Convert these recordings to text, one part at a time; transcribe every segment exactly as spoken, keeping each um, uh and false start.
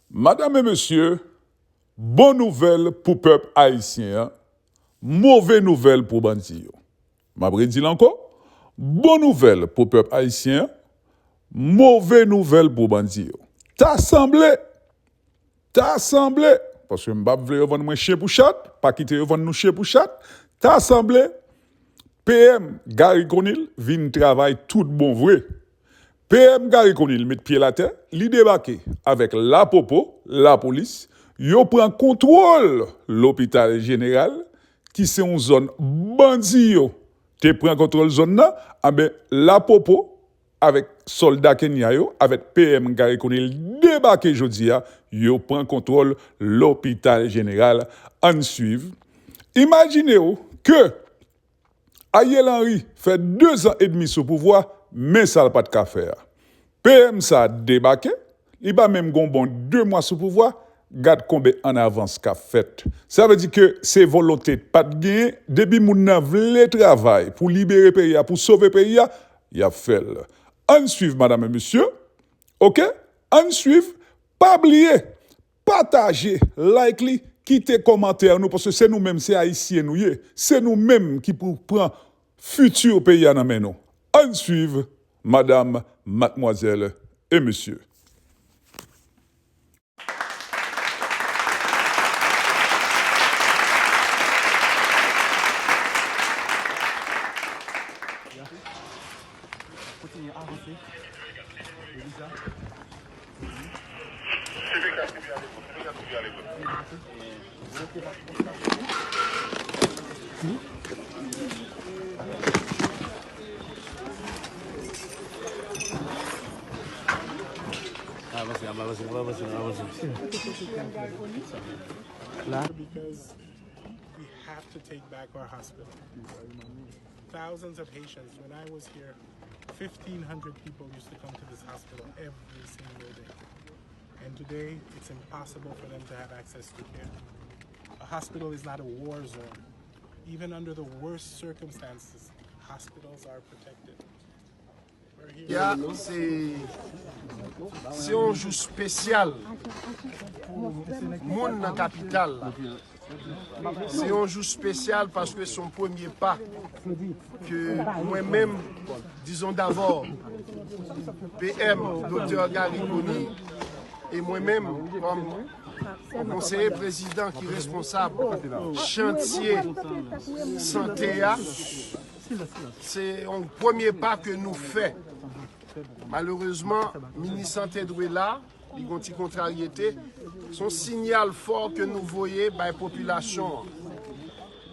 Madam e mesye, bon nouvèl pou pèp ayisyen an, move nouvèl pou bandi yo. M ap redi l ankò, bon nouvèl pou pèp ayisyen an, move nouvèl pou bandi yo. Ta sanble, ta sanble, paske m p ap vle yo vann mwen chen pou chat, pa kite yo vann nou chen pou chat, ta sanble, P M Garry Conille vin travay tout bon vre. P M Garry Conille met pye l atè, li debake avèk lapopo, lapolis, yo pran kontwòl lopital jeneral, ki se yon zòn bandi yo te pran kontwòl zòn nan, anben lapopo avèk sòlda Kenya yo, avèk P M Garry Conille debake jodi a, yo pran kontwòl lopital jeneral. Ann swiv. Imajine w ke Ariel Henry fè de zan edmi sou pouvwa, men sa l pa t ka fè a. P M sa a debake, li pa menm gen yon bon de mwa sou pouvwa, gad konbe an avans k ap fèt. Sa vle di ke se volonte pa t genyen, depi moun nan vle travay pou libere peyi a, pou sove peyi a, y ap fè l. Ann swiv, madam e mesye, oke? Ann swiv, pa bliye, pataje, like li, kite kòmantè nou, paske se nou menm, se ayisyen nou ye. Se nou menm ki pou pran fiti peyi a nan men nou. Ann swiv, madam, madmwazèl e mesye. Kontinye avanse. Elisa. Avanse, avanse, avanse, avanse. La. Because we have to take back our hospital. Thousands of Haitians, when I was here, fifteen hundred people used to come to this hospital every single day. And today, it's impossible for them to have access to care. A hospital is not a war zone. Even under the worst circumstances, hospitals are protected. We're here. Ya, se, se yon jou espesyal pou moun nan kapital la. Se yon jou espesyal paske se yon premye pa ke mwen menm, dizon davò, P M, Doktè Garry Conille, e mwen menm, kòm konseye prezidan ki responsab chantye sante a, se yon premye pa ke nou fè. Malerezman, minis sante dwe la, li gon ti kontraryete. Se yon sinyal fò ke nou voye bay popilasyon an.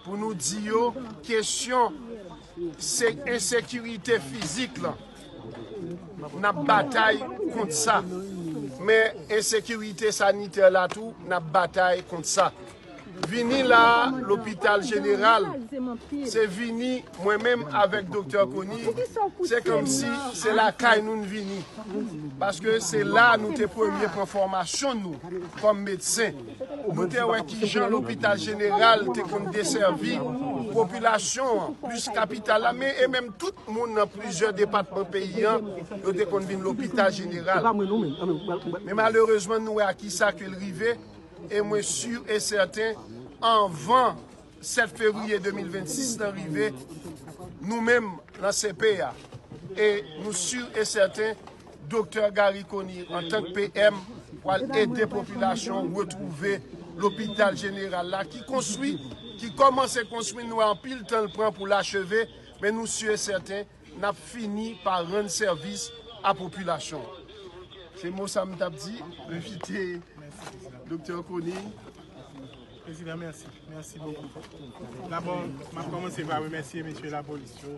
Pou nou di yo, kesyon se ensekirite fizik lan, n ap batay kont sa. Men ensekirite sanitè la tou, n ap batay kont sa. Vini la, lopital jeneral, se vini, mwen menm avèk Doktè Conille, se kòmsi se lakay nou n vini. Paske se la nou te premye pran fòmasyon nou kòm medsen. Nou te wè kijan lopital jeneral te konn desèvi popilasyon an, plis kapital la, men e menm tout moun nan plizyè depatman peyi an, yo te konn vin lopital jeneral. Men malerezman, nou wè a kisa ke l rive, e mwen si e sèten, anvan sèt fevriye de mil vennsis lan rive, nou menm nan C P A, e nou si e sèten, Doktè Garry Conille, antank P M, pral ede popilasyon an retwouve lopital jeneral la, ki konstwi, ki kòmanse konstwi, nou wè anpil tan l pran pou l acheve, men nou si e sèten, n ap fini pa rann sèvis a popilasyon an. Se mo sa m t ap di, m envite Doktè Conille. Prezidan, mèsi. Mèsi bokou. Dabò, m ap kòmanse pa remèsye mesye lapolis yo,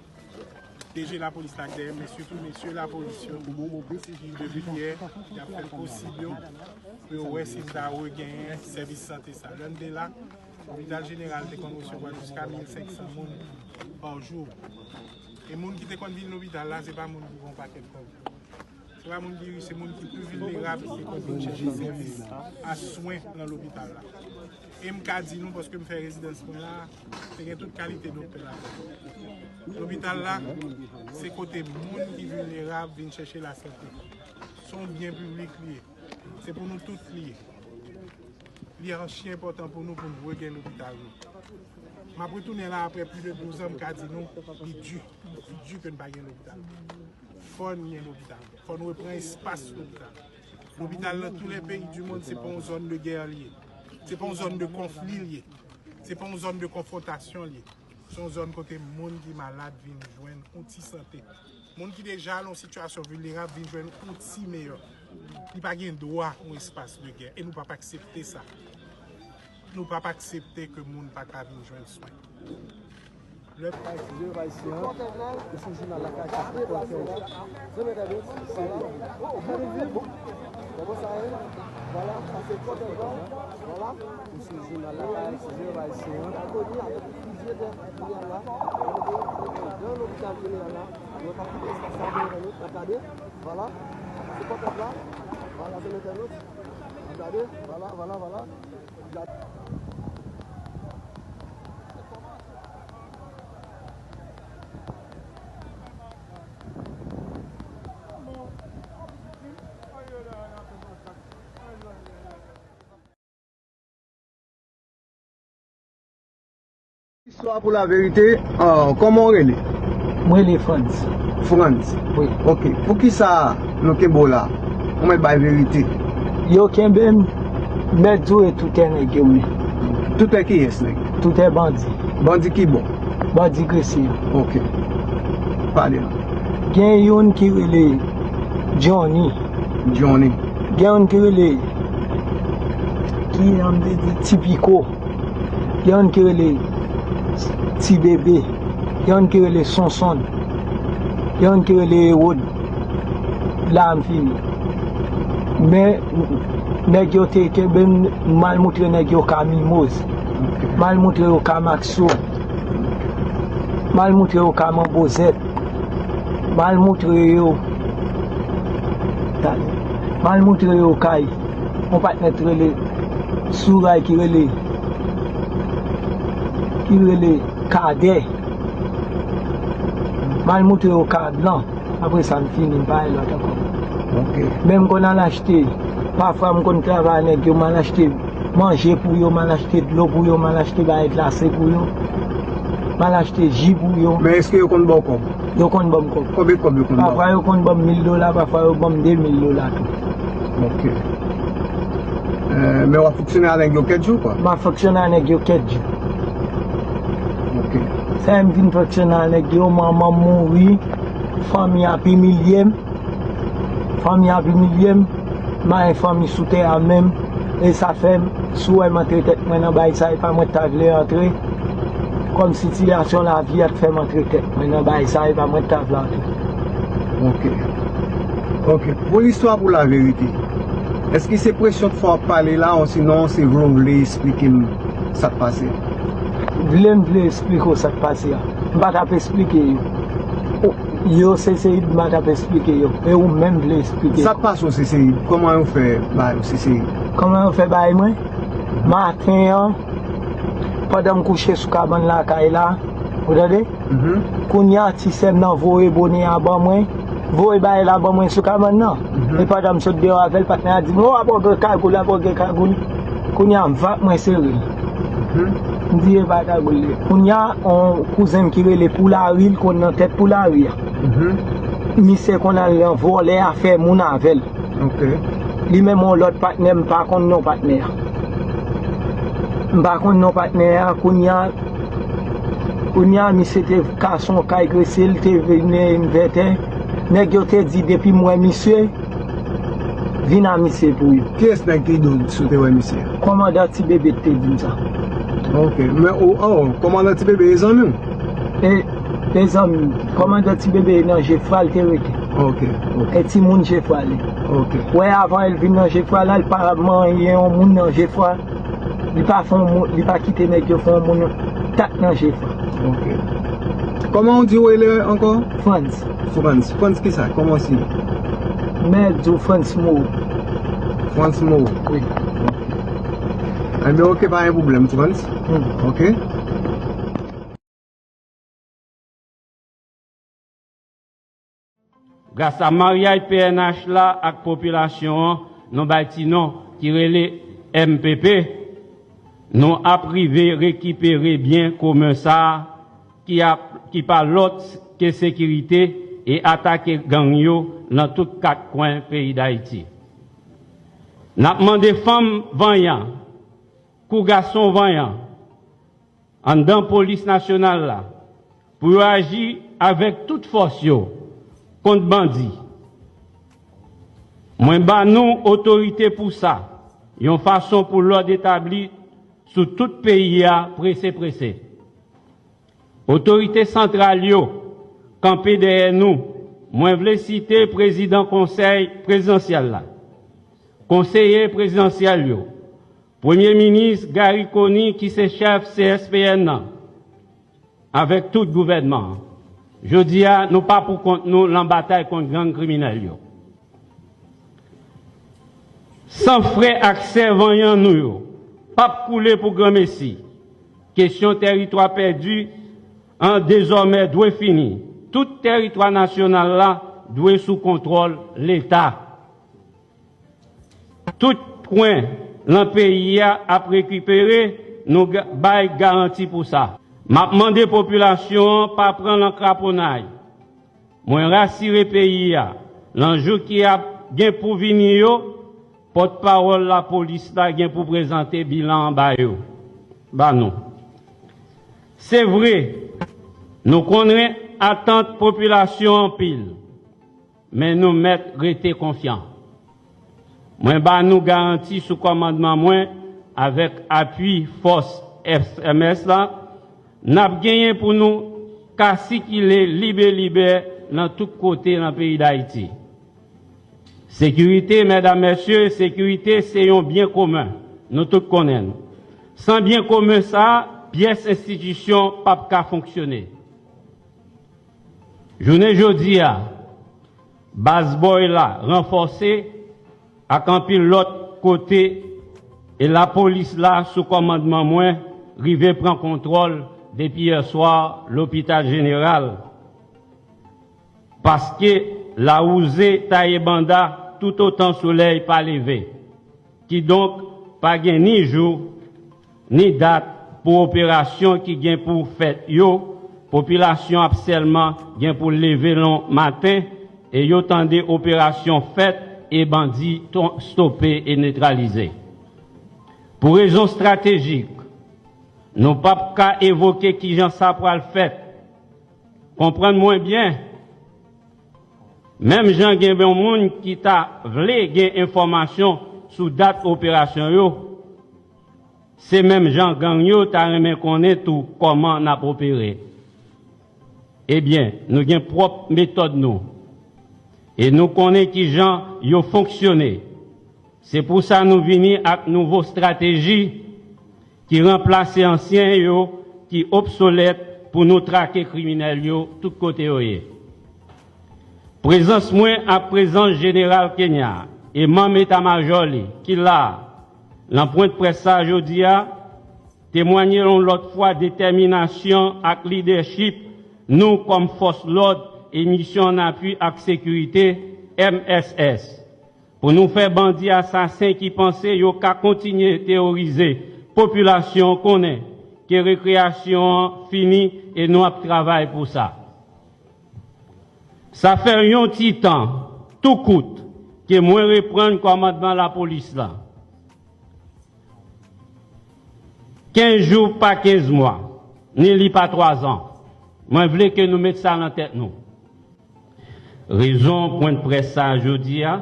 D G lapolis la k dèyè m, men sitou mesye lapolis yo, depi yè, y ap fè posib yo, pou yo wè si n ta regenyen sèvis sante sa. Lè n te la, lopital jeneral te konn resevwa jiska mil senk san moun pa jou. E moun ki te konn vin lopital la, se pa moun ki gen yon pakèt kòb. Se pa moun ki rich, se moun ki pi vilnerab ki te konn vin chèche sèvis a swen nan lopital la. E m ka di nou, paske m fè rezidans mwen la, te gen tout kalite doktè ladan l. Lopital la, se kote moun ki vilnerab vin chèche lasante. Se yon byen piblik li ye. Se pou nou tout li ye. Li achi enpòtan pou nou, pou nou regenyen lopital nou. M ap retounen la apre plis de douz an, m ka di nou, li di, li di ke n pa gen lopital. Fò n gen lopital. Fò n repran espas lopital. Lopital nan tou lè peyi di mond, se pa yon zòn de gè li ye. Se pa yon zòn de konfli li ye. Se pa yon zòn de konfwontasyon li ye. Se yon zòn kote moun ki malad vin jwenn yon ti sante. Moun ki deja nan yon sitiyasyon vilnerab vin jwenn yon ti meyè. Li pa gen dwa yon espas de gè. E nou p ap aksepte sa. Nou p ap aksepte ke moun pa ka vin jwenn swen. Lè Kay Sijè Ayisyen an, ou sou jounal Lakay sa se kòkèl. Zè mèt a dwat, se Vwala, sa se kòkèl. Vwala. Ou sou jounal Lakay Sijè Ayisyen an. Koni avèk plizyè dè kounye a la, nan lopital jeneral la, nou pa kite sa, sa, nou gade. Vwala. Se kòkèl la. Vwala, zè mèt a dwat. Gade. Vwala, vwala, vwala. Istwa pou laverite, ah, kòman w rele? Mwen rele Frantz. Frantz. Wi. Ok. Poukisa nou kenbe w la? Ou mèt bay verite. Yo kenbe m, mèt di w e toutè nèg yo menm. Toutè kiyès nèg? Toutè bandi. Bandi ki bò? Bandi Gresye. Ok. Pale non. Gen youn ki rele Johnny. Johnny. Gen youn ki rele, ki jan m te di, Ti Piko. Gen youn ki rele Ti Bebe. Gen youn ki rele Sonson. Gen youn ki rele Ewod. La m fini. Men, nèg yo te kenbe m, m al moutre nèg yo ka Mimoz. M al moutre yo ka Makso. M al moutre yo ka Manbo Zèb. M al moutre yo, tande. M al moutre yo kay yon patnè t rele Souray ki rele, ki rele Kadè. M al moutre yo ka Blan. Apre sa, m fini, m pa wè lòt ankò. Ok. Men m konn al achte, pafwa m konn travay ak nèg yo, m al achte manje pou yo, m al achte dlo pou yo, m al achte bagay glase pou yo, m al achte ji pou yo. Men èske yo konn ba w kòb? Yo konn ban m kòb. Konbyen kòb yo konn ba w? Pafwa yo konn ban m mil dola, pafwa yo ban m de mil dola tou. Ok. Eh, men w ap fonksyone ak nèg yo kèk jou, kwa? M ap fonksyone ak nèg yo kèk jou. Ok. Sa fè m vin fonksyone ak nèg yo, manman m mouri, fanmi ap imilye m. Fanmi ap imilye m, m a gen fanmi sou tè a menm, e sa fè m, si w wè m antre tèt mwen nan bagay sa, e pa mwen t ta vle antre, kòm sitiyasyon lavi a t fè m antre tèt mwen nan bagay sa, e pa mwen t ta vle antre. Ok. Ok. Pou listwa pou laverite, èske se presyon k fè w ap pale la, osinon se vle w vle eksplike m sa k pase? Vle m vle eksplike w sa k pase a. M pa t ap eksplike yo. Yo Seseyid, m pa t ap eksplike yo. E ou menm vle eksplike. Sa k pase w Seseyid? Kòman yo fè bay ou Seseyid? Kòman yo fè bay mwen? Maten an, pandan m kouche sou kabann lakay la, ou tande? Mhm. Kounye a, ti sè m nan voye bonè a ban mwen, voye bagay la ban mwen sou kabann nan. Mhm. E pandan m sot deyò avè l, patnè a di m, "O, ap gen kagoul, ap gen kagoul." Kounye a, m vant mwen sere l. Mhm. M di, "E pa kagoul li." Kounye a, on kouzen m ki rele Poulari, l konn nan tèt Poulari a. Mhm. Misye konn al nan vòlè a fè moun avè l. Ok. Li menm yon lòt patnè, m pa konn non patnè a. M pa konn non patnè a, kounye a, kounye a, misye te kase yon kay Gresye, li te vin envètè. Nèg yo te di depi m wè misye, vin a misye pou yo. Kiyès nèg ki di w si w te wè misye? Kòmandan Ti Bebe te di m sa. Ok, men, o, o, kòmandan Ti Bebe e zanmi w? E, e zanmi m. Kòmandan Ti Bebe nan Jefra l te rete. Ok, ok. E timoun Jefra li. Ok. Wè, avan l vin nan Jefra la, l pa manyen yon moun nan Jefra. Li pa fè yon moun, li pa kite nèg yo fè yon moun tak nan Jefra. Ok. Kòman w di w rele ankò? Frantz. Frantz. Frantz kisa? Kòman si? Mèt di w Frantz Moreau. Frantz Moreau. Wi. Enben, ok, pa gen pwoblèm, Frantz. Hmm. Ok. Gras a maryaj P N H la ak popilasyon an, nou bay ti non ki rele M P P, nou ap rive rekipere byen komen sa a ki ap, ki pa lòt ke sekirite e atake gang yo nan tout kat kwen peyi Dayiti. N ap mande fanm vanyan kou gason vanyan anndan polis nasyonal la pou yo aji avèk tout fòs yo kont bandi. Mwen ba nou otorite pou sa, yon fason pou lòd etabli sou tout peyi a prese prese. Otorite santral yo kanpe dèyè nou. Mwen vle site prezidan konsèy prezidansyèl la, konseye prezidansyèl yo, premye minis Garry Conille ki se chèf C S P N nan, avèk tout gouvènman an. Jodi a, nou pa pou kont nou nan batay kont gang kriminèl yo. San frè ak sè vanyan nou yo p ap koule pou granmesi. Kesyon tèritwa pèdi an dezòmè dwe fini. Tout tèritwa nasyonal la dwe sou kontwòl Leta. Tout kwen nan peyi a ap rekipere, nou ga- bay garanti pou sa. M ap mande popilasyon an pa pran nan kraponnay. Mwen rasire peyi a, nan jou ki ap gen pou vini yo, pòtpawòl lapolis la gen pou prezante bilan an ba yo, ba nou. Se vre, nou konnen atant popilasyon anpil, men nou mèt rete konfyan. Mwen ba nou garanti sou kòmandman mwen avèk apui fòs F M S la, n ap genyen pou nou ka sikile libe libe nan tout kote nan peyi Dayiti. Sekirite, medam, mesye, sekirite se yon byen komen, nou tout konnen l. San byen komen sa, pyès enstitisyon p ap ka fonksyone. Jounen jodi a, Baz Bòy la ranfòse ak anpil lòt kote e lapolis la sou kòmandman mwen rive pran kontwòl depi yè swa lopital jeneral. Paske lawouze taye banda toutotan solèy pa leve. Kidonk, pa gen ni jou, ni dat pou operasyon ki gen pou fèt yo, popilasyon ap sèlman gen pou leve lonmaten e yo tande operasyon fèt e bandi ton- stope e netralize. Pou rezon estratejik, nou p ap ka evoke kijan sa pral fèt. Konprann mwen byen, menm jan gen yon moun ki ta vle gen enfòmasyon sou dat operasyon yo, se menm jan gang yo ta renmen konnen tou kòman n ap opere. Ebyen, nou gen pwòp metòd nou e nou konnen kijan yo fonksyone. Se pou sa nou vini ak nouvo estrateji ki ranplase ansyen yo ki obsolèt pou nou trake kriminèl yo tout kote yo ye. Prezans mwen ak prezans jeneral Kenya e manm eta majò li ki la a nan pwent près sa a jodi a temwaye yon lòt fwa detèminasyon ak lidèchip nou kòm fòs lòd e misyon an apui ak sekirite M S S. Pou nou fè bandi asasen ki panse yo ka kontinye teworize popilasyon konnen ke rekreyasyon an fini e nou ap travay pou sa. Sa fè yon ti tan, tou kout, ke mwen reprann kòmandman lapolis la. Kenz jou pa kenz mwa, ni li pa twazan. Mwen vle ke nou met sa nan tèt nou. Rezon pwent près sa a jodi a,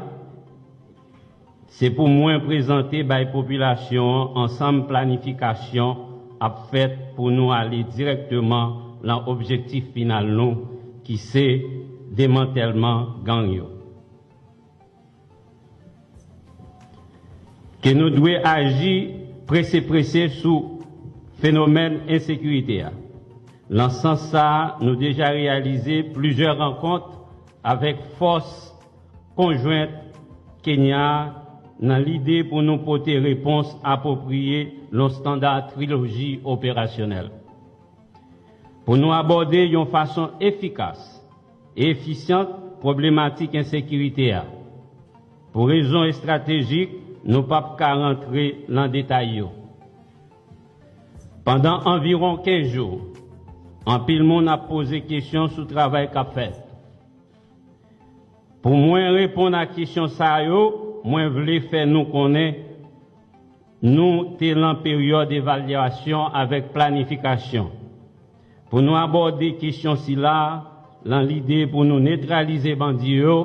se pou mwen prezante bay popilasyon an ansanm planifikasyon ap fèt pou nou ale dirèkteman nan objektif final nou, ki se demantèlman gang yo. Ke nou dwe aji prese prese sou fenomèn ensekirite a. Nan sans sa a, nou deja reyalize plizyè rankont avèk fòs konjwent Kenya a nan lide pou nou pote repons apwopriye nan standa triloji operasyonèl. Pou nou abòde yon fason efikas e efisyan pwoblematik ensekirite a. Pou rezon estratejik, nou p ap ka rantre nan detay yo. Pandan anviwon kenz jou, anpil moun ap poze kesyon sou travay k ap fèt. Pou mwen reponn a kesyon sa yo, mwen vle fè nou konnen nou te lan peryòd evalyasyon avèk planifikasyon. Pou nou abòde kesyon sila a, lan lide pou nou netralize bandi yo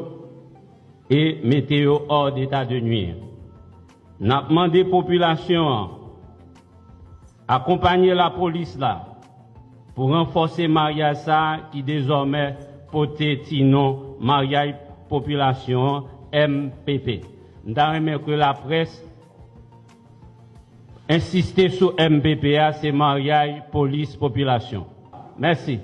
e mete yo hors d'état de nuire. N ap mande popilasyon an akonpanye lapolis la pou ranfòse maryaj sa a ki dezòmè pote ti non maryaj popilasyon an, M P P. M ta renmen ke laprès ensiste sou M P P a, se maryaj polis popilasyon. Mèsi.